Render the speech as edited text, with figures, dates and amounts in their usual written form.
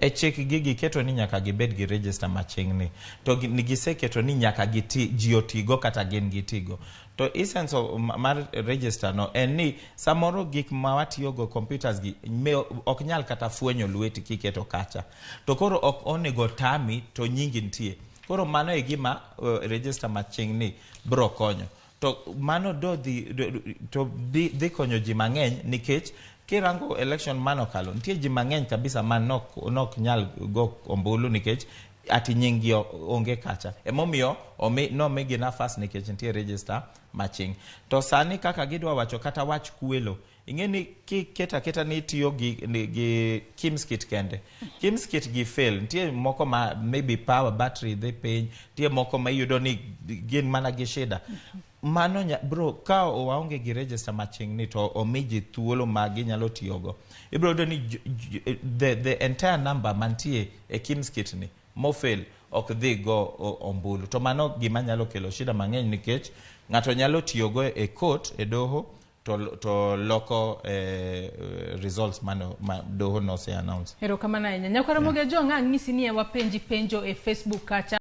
E chik gi giketo ni nyaka gibed gi register machingni to giseketo ni nyaka giti, ji otigo kata gin gitigo. To essence of, mar register no en ni samoro gik ma watiyogo, computers gi me, ok nyal kata fwenyo lweti kiketo kacha, to koro ok onego tami to nyingi nitie. Koro mano e gima register machingni bro konyo. To mano do dhi to dhi konyo ji mang'eny, nikech kirango election manokalo, nitie ji mang'eny kabisa ma nok nyal go ombulu nikech ati nying gi onge kacha. Emomiyo nomigi nafas nikech nitie register maching. To sani kaka gidwa wacho kata wach kwelo, ing'e ni kiketo aketa ni itiyo gi KIEMS kit kende, KIEMS kit gi fail. Nitie moko ma maybe power battery dhi piny, nitie moko ma iyudo ni gin mana gi shida. Mano bro ka waonge gi register maching ni to omi ji thuolo ma ginyalo tiyogo, ibro yudo ni the entire number mantie e KIEMS kit ni mofail ok dhi go ombulu. To mano gima nyalo kelo shida mang'eny, nikech ng'ato nyalo tiyogo e court, e doho, to loko results mano ma doho nose announce. Erokamano ahinya, nyakwara Moge Jong. Ang'isi ni wapenji penjo e Facebook kacha.